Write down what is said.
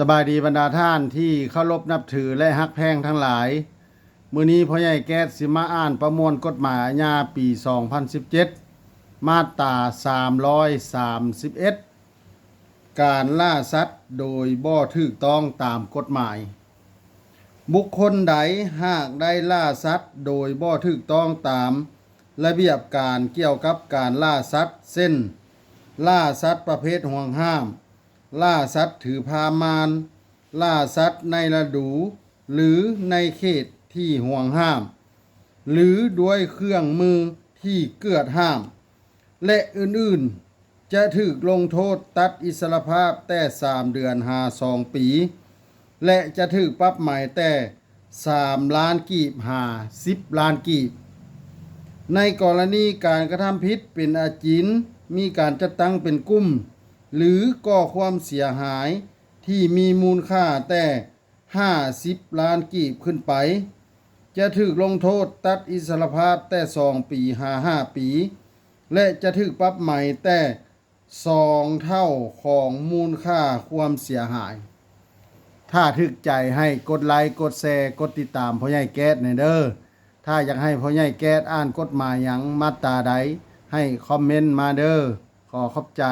ສະບາຍດີບັນດາທ່ານທີ່ເຄົາລົບນັບຖື ແລະ ຮັກແພງທັງຫຼາຍ. ມື້ນີ້ພໍ່ໃຫຍ່ແກ້ດຊິມາອ່ານປະມວນກົດໝາຍອາຍາປີສອງພັນສິບເຈັດ ມາດຕາສາມຮ້ອຍສາມສິບເອັດ ການລ່າສັດໂດຍບໍ່ຖືກຕ້ອງຕາມກົດໝາຍ. ບຸກຄົນໃດຫາກໄດ້ລ່າສັດໂດຍບໍ່ຖືກຕ້ອງຕາມລະບຽບການກ່ຽວກັບການລ່າສັດ ເຊັ່ນ ລ່າສັດປະເພດຫວງຫ້າມ, ລ່າສັດຖືພາມານ, ລ່າສັດໃນລະດູ ຫຼື ໃນເຂດທີ່ຫວງຫ້າມ ຫຼື ດ້ວຍເຄື່ອງມືທີ່ເກືອດຫ້າມ ແລະ ອື່ນໆ ຈະຖືກລົງໂທດຕັດອິດສະລະພາບແຕ່ສາມເດືອນຫາສອງປີ ແລະ ຈະຖືກປັບໃໝແຕ່ສາມລ້ານກີບຫາສິບລ້ານກີບ. ໃນກໍລະນີການກະທຳຜິດເປັນອາຈິນ, ມີການຈັດຕັ້ງເປັນກຸ່ມ ຫຼື ກໍ່ຄວາມເສຍຫາຍທີ່ມີມູນຄ່າແຕ່ ຫ້າສິບລ້ານກີບຂຶ້ນໄປ, ຈະຖືກລົງໂທດຕັດອິດສະລະພາບແຕ່ສອງປີຫາຫ້າປີ ແລະ ຈະຖືກປັບໃໝແຕ່ສອງເທົ່າຂອງມູນຄ່າຄວາມເສຍຫາຍ. ຖ້າຖືກໃຈໃຫ້ກົດໄລ, ກົດແຊ, ກົດຕິດຕາມພໍ່ໃຫຍ່ແກ້ດແດ່ເດີ. ຖ້າຢາກໃຫ້ພໍ່ໃຫຍ່ແກ້ດອ່ານກົດໝາຍຫຍັງ ມາດຕາໃດ ໃຫ້ຄອມເມັນມາເດີ. ຂໍຂອບໃຈ.